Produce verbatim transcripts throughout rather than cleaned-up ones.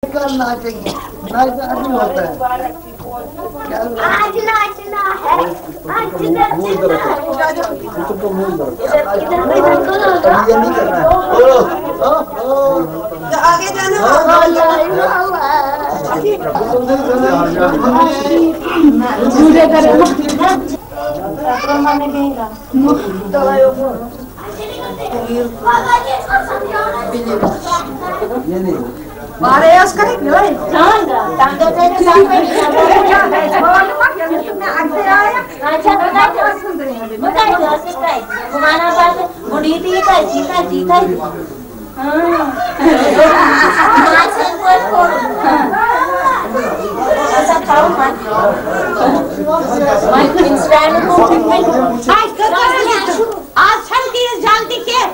کل ناچیں گے، ناچنا ابھی ہوتا ہے۔ کیا ہوا؟ آج ناچنا ہے، آج ناچنا ہے۔ ابھی یہ نہیں کرنا ہے۔ او، او، او۔ آگے جانا۔ آز چھَنہٕ تیٖژ جلدی کینٛہہ۔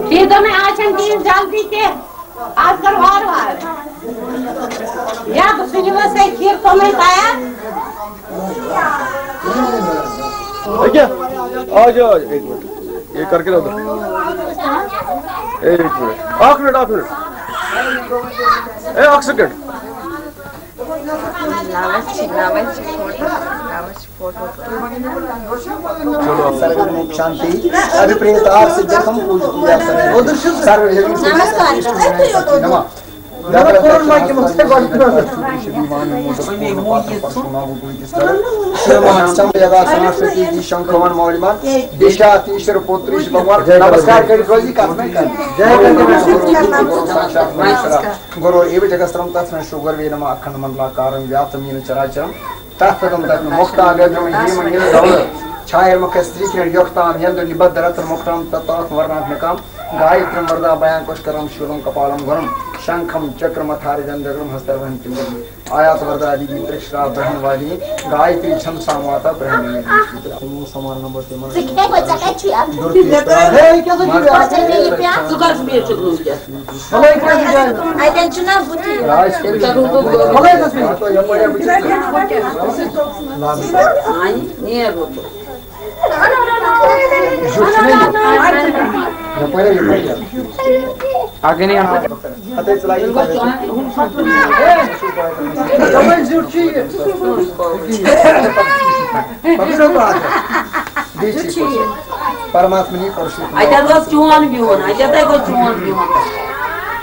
تیٖژ دوٚپ مےٚ، آز چھَنہٕ تیٖژ جلدی کینٛہہ۔ آز کر وارٕ وارٕ۔ یا بہٕ سُہ نِمَس ہے کھیٖر توٚمُے تیار۔ کیا؟ آ جاؤ، آ جاؤ، ایک منٹ۔ یہ کر کے لاؤ۔ ایک منٹ، اکھ منٹ، اکھ منٹ۔ اے، اکھ سیکنڈ۔ چلو۔ सर्वं मोक्षान्ति अभिप्रेतार्थसिद्ध्यर्थं पूजितव्या सर्वे। सर्वं नमस्कार। नमः। श्रीमान शंभु यदा सरस्वती जी शंखवान मौलिमान दिशा तीसर पुत्री भगवान नमस्कार करी रोजी का। गुरु एव जगत सर्वं तस्मै श्री गुरवे नमः। अखंड मंडलाकारं व्याप्तं येन चराचरं तत्पदं तस्मै मोक्षाय गम्यं हेम नील धवल छायर्मुख श्रीकिरण योक्तां यंदु निबद्ध रत्न मुक्तां तत्तात्म वर्णात्मकां गायत्रीं वरदाभयंकुशकरं शूलं कपालं घोरं शंखं चक्रमथारिदं गगनं हस्तर्वहं किं आयात वरदा देवी त्रिक्षरा ब्रह्मवादी गायत्री छंदसा माता ब्रह्मणी। समान नंबर ते ژٕ کیٛاہ گوٚو؟ ژےٚ کَتہِ چھُے اَتھ؟ दुर्गेश्वरा हे, क्या सोची? माता ژٕ کر ژٕ بیٚیہِ ژٕ برٛونٛہہ کیٛاہ؟ भलाई क्या सोची? اَتٮ۪ن چھُنہ بُتھِ۔ राज के भलाई तो सोची। तो ये पड़े मुझे। आनी नहीं है वो तो। ये पड़े, ये पड़े। आगे नहीं आना। अतः चला ये पड़े। परमात्मा नहीं परशु। اَتہِ حظ اوس چون بِہُن، اَتہِ حظ اوس چون بِہُن۔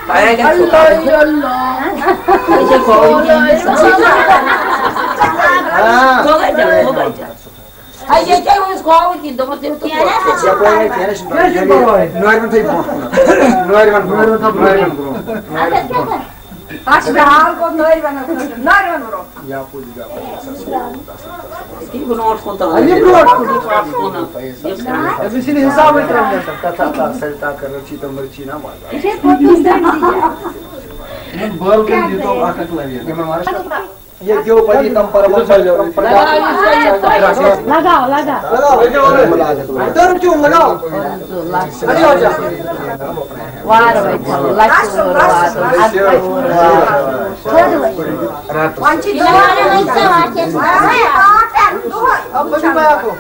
تۄہہِ اَتہِ اوس چون۔ اَتہِ چھِ گۄڈٕ یہِ۔ ہاں۔ گۄڈٕ چھِ، گۄڈٕ چھِ۔ اَتہِ ییٚتہِ اوس گۄڈٕ تہِ، دوٚپمَس تٔمۍ تہٕ یَپٲرۍ ہے کینٛہہ چھُنہٕ پَرواے۔ نٲرۍ وَن تھٲیِو برٛونٛہہ کُن۔ نٲرۍ وَن برٛونٛہہ۔ نٲرۍ وَن برٛونٛہہ۔ اَتھ چھِ مےٚ حال کوٚرمُت نٲرۍ وَنَس خٲطرٕ۔ نٲرۍ وَن برٛونٛہہ۔ یہِ برونٛٹھ کُن ترٛاوُن۔ یہِ برونٛٹھ کُن۔ یہِ برونٛٹھ کُن۔ أمِس چھِنہٕ حِسابٕے ترٛاوُن۔ कथा था सरिता कर रचित मृचीना माता। یِمَن بٲلکَن دیٖتو اَکھ اَکھ لَرِ۔ یِمَن وَنان چھِ یہ جو پریتم پرمم پویترم پرجاپتی۔ لگاؤ، لگاؤ۔ لگاؤ۔ ادھر کیوں لگاؤ؟ ارے ہو جا۔ وار وچھو، لچھو وار واتو، از لچھو وار۔ وۄنۍ چھِ دۄہَے۔ اب بچو میں آپ کو۔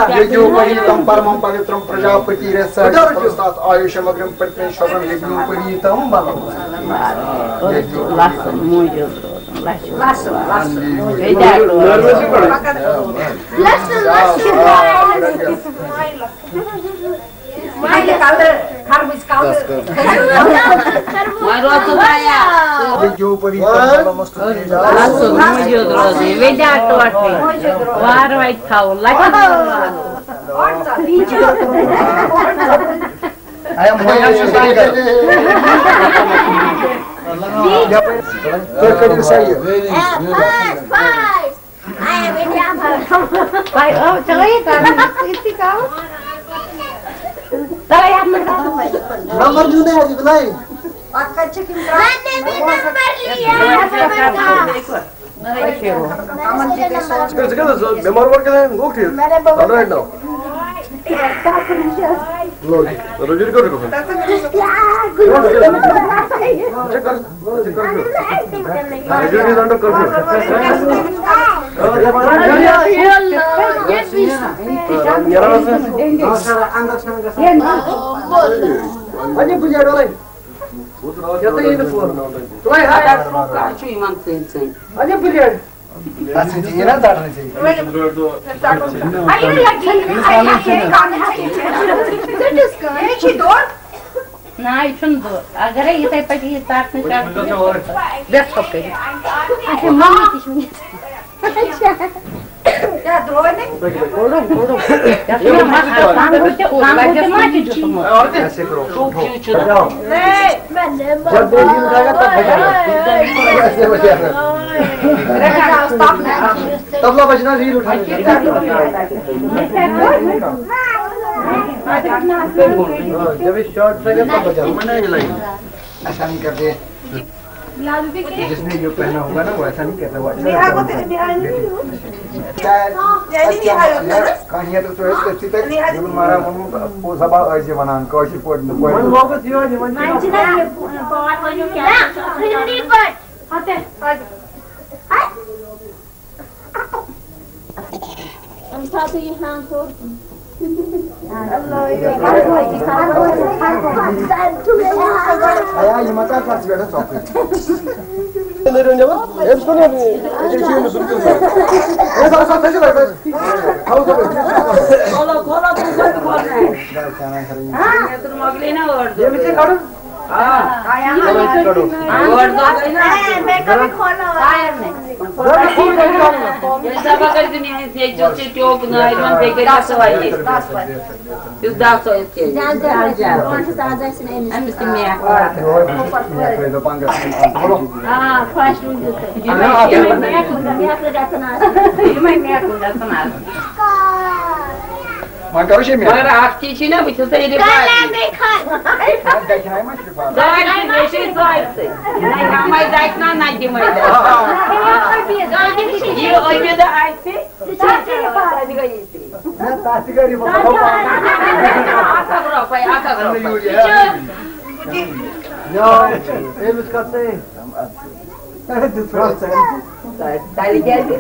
یہِ جو پریتم پرمم پویترم پرجاپتی رسا ستاسات آیوشم اگرم پرتمین شوبرم یجنو پریتم بلم۔ لسن موجود روزُن، لسن۔ لسن، لسن۔ بیٚیہِ دِ اَکھ ٹوٹھ۔ لسن، لسن۔ مالہِ کلہٕ، خربٕز کلہٕ۔ وۄنۍ روز ژٕ تیار۔ یہِ جو پریتم بلم۔ لسن موجود روزُن، بیٚیہِ دِ اَکھ ٹوٹھ۔ وار وَتہِ تھاوُن، لَتہِ وار واتُن۔ آیا مہیا چھُ سانہِ گرِ۔ تُہۍ کٔرِو سا یہِ۔ نمبر دیُن ہے اَسہِ بلاے۔ ژٕ کیٛاہ حظ، بیمار وار کیٛاہ حظ گوٚو ٹھیٖک؟ All right now. Rajuri ko. Rajuri is under control. نہ، یہِ چھُنہٕ دۄد۔ اگرے یِتھے پٲٹھۍ یہِ ژٹنہٕ کرنہٕ، بیٚہہ ژھۄپ کٔرِتھ۔ اچھا، مٔمی تہِ چھِ وٕنہِ۔ کیٛاہ درٛوے نہٕ؟ کوٚڑُم، کوٚڑُم۔ یَتھ چھُ مےٚ مَس کَٹان، کانٛگٕر تہِ، کانٛگٕر تہِ ما چھِ دیُتمُت؟ طبلہ بجنا ریل اٹھانا۔ جب یہ شارٹ ٹریک ہے، تب بجا۔ ایسا نہیں کرتے۔ جس نے جو پہنا ہوگا نا، وہ ایسا نہیں کرتا، وہ اچھا لگتا ہے۔ کیا ہے؟ کہانیاں تو، تو ہے، تٔتھی پٮ۪ٹھ یِمَن ماران ووٚنمُت، پوٚز ہبا ٲسۍ زِ وَنان، کٲشِر پٲٹھۍ نہٕ پٲٹھۍ۔ وۄنۍ کرو شیٚمہِ۔ مگر اکھ چیٖز چھُے نا، بہٕ چھُس ژےٚ یہِ رِفاقی۔ دۄیہِ لَٹہِ مےٚ چھُے سٲرسٕے۔ نہ ہٮ۪مَے دَگہِ نا، نہ دِمَے دَگہِ۔ یہِ عٲبِدٕ آسہِ، نہ، تَتھ تہِ کَرِ یہِ اَکھ اَکھ رۄپَے، اَکھ اَکھ رۄپَے۔ یہِ چھُ یا، أمِس کَتھ ژےٚ؟ تیٚلہِ کیٛازِ؟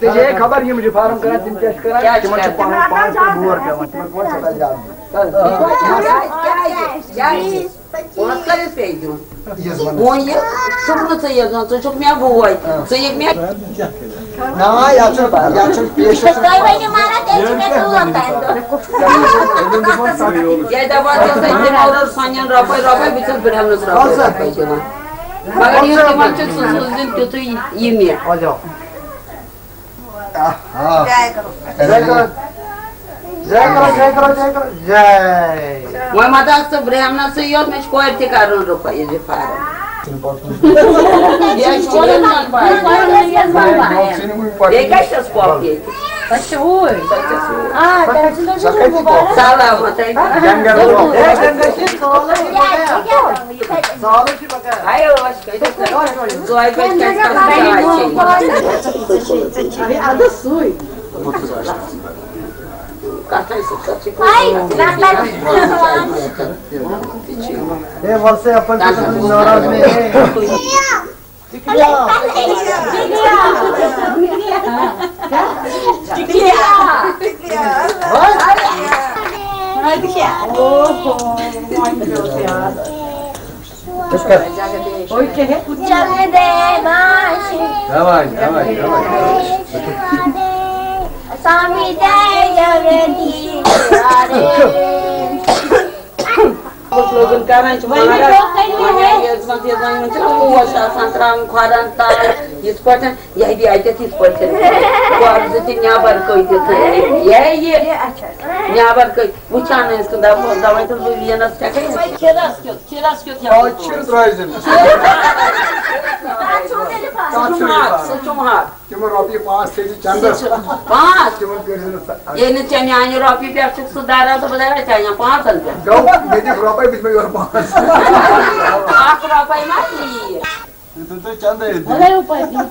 ژےٚ چھے خبر یِم ریفارم کران، تِم کیٛاہ چھِ کران؟ کیٛاہ چھِ تِمن چھِ کران؟ پنُن پان تہِ بور پٮ۪وان، تِمن کۄس چھِ تَتہِ زیادٕ؟ کیٛازِ؟ کیٛازِ؟ کیٛازِ؟ پونٛسہٕ کٔرِتھ پیٚیہِ دیُن۔ یہِ زوٚن۔ وۄنۍ یہِ چھُکھ نہٕ ژٕ یہِ زوٚن، ژٕ چھُکھ مےٚ بوے۔ آ۔ ژٕ یہِ مےٚ۔ نہ، یَتھ چھُنہٕ، یَتھ چھُنہٕ پیشَنس۔ تُہۍ ؤنِو مگر، تیٚلہِ چھِ مےٚ تُل تَمہِ دۄہ۔ ییٚلہِ دَپان چھَس، أسۍ دِمو رۄ-، سۄنٮ۪ن رۄپَے رۄپَے، بہٕ چھَس برٛہمنَس رۄپَے رۄپَے دِوان۔ مگر یُتھ تِمَن چھُ، سُہ سوٗزِن تیُتُے یہِ مےٚ۔ آ۔ آہا۔ جے کرو۔ جے کرو، جے کرو، جے کرو، جے۔ وۄنۍ ما دَگ ژٕ برٛہمنَسٕے یوت، مےٚ چھُ کورِ تہِ کَرُن رُقیہ یہِ فارم۔ یہِ چھُ یہِ نان پارِ۔ بیٚیہِ کَتہِ چھَس پۄپھ ییٚتہِ؟ سۄ چھِ اوٗرۍ۔ سۄ چھَس اوٗرۍ۔ آ، تٔمۍ سٕنٛدۍ دۄہ چھُ مُبارک۔ سلامت ہے۔ جنگل۔ آیو، أسۍ کَتہِ چھِ؟ زوے بَچہِ کَتہِ چھِ؟ اَدٕ سُے۔ کَتھَے سۭتۍ، سۄ چھِ ہے، وَل سا، اَپٲرۍ چھِ ناراض مےٚ۔ لوگُن کران چھِ مہارت، وۄنۍ ییٚلہِ زَن تہِ زَن یِمَن چھِنہ پوش آسان ترٛاوُن کھۄرَن تَل، یِتھ پٲٹھۍ، یہِ بیٚیہِ اَتٮ۪تھ یِتھ پٲٹھۍ، کھۄر زٕ تہِ نٮ۪بَر کٔڑۍ تِتھَے۔ یہِ، یہِ، نٮ۪بَر کٔڑۍ، وٕچھان ٲسۍ تہٕ دَپان، دَپان چھِس بہٕ وینَس پٮ۪ٹھَے۔ کھِرَس کیُتھ، کھِرَس کیُتھ ہٮ۪مہٕ بہٕ۔ کھِرَس ترٛٲوزِ نہٕ۔ سُہ چھُ مَس، سُہ چھُ مَس۔ تِم رۄپیہِ پانٛژھ تھٲیزِ چندس۔ پانٛژھ؟ تِمن کٔرزِ نہٕ سا-، ییٚلہِ نہٕ ژےٚ میانہِ رۄپیہِ پٮ۪ٹھ چھُکھ سُہ دَران، تہٕ بہٕ دَپے ژےٚ اَنَم پانٛژَن پٮ۪ٹھ۔ گوٚو، مےٚ دِکھ رۄپَے، بہٕ دِمے یورٕ پانٛژھ۔ اَکھ رۄپَے ما یِیہِ؟ تہٕ تُہۍ چندے دِیِو۔ وۄنۍ گٔیو پتہٕ یِم